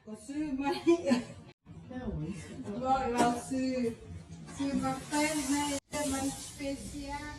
ກໍຊື້ມາໃຫ້ ບອກລາວຊື້ ຊື້ໝາກແຕງໃຫ້ ມັນສະເປຊຽລ.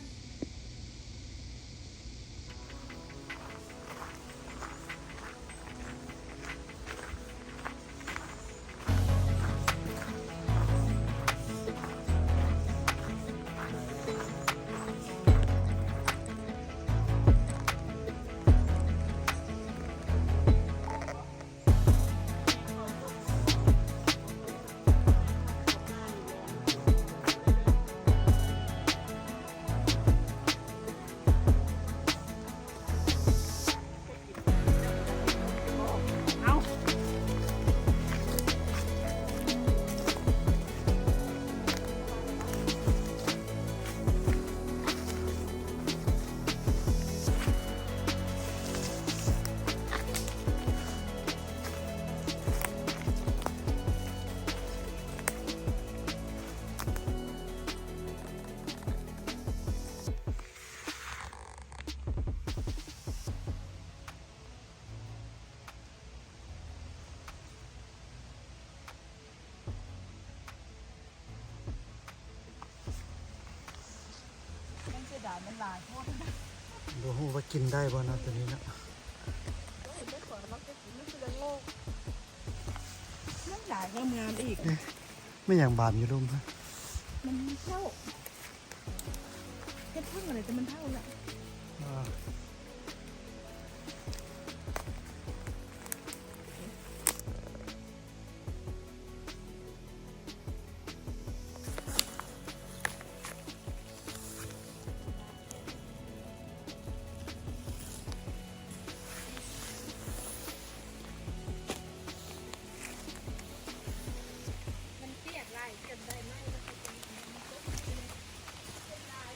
ມັນເສຍດາຍ ມັນຫຼາຍໂພດ. ບໍ່ຮູ້ວ່າກິນໄດ້ບໍ່ເນາະ ໂຕນີ້ເນາະ. ໂອ້ຍ ໄດ້ຂອງເຮົາເກັບກິນ ມັນຄືເລື່ອງໂລກ. ມັນຫຼາຍງາມໆອີກ. ແມ່ນຫຍັງບານຢູ່ລຸ່ມ? ມັນເຖົ້າ. ເຮັດເພິ່ງອະໄລແຕ່ມັນເຖົ້າລະ. ອ່າ. ມັນປຽກຫຼາຍ ເກັບໄດ້ໄໝ? ມັນຕົກ ເສຍດາຍ.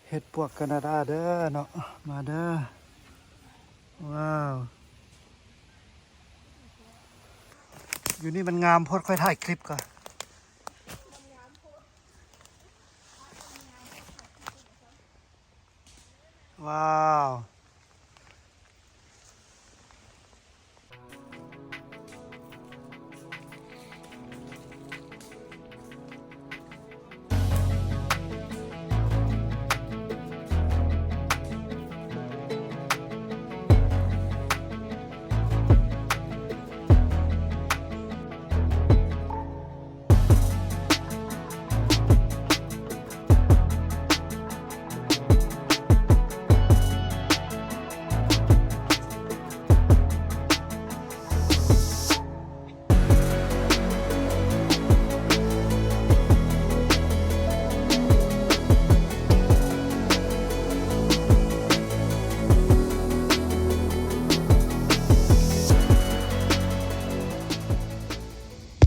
ເຫັດປວກການາດາເດີເນາະ ມາເດີ. ວ້າວ ຢູ່ນີ້ມັນງາມໂພດ ຂ້ອຍຖ່າຍຄລິບກ່ອນ. ວ້າວ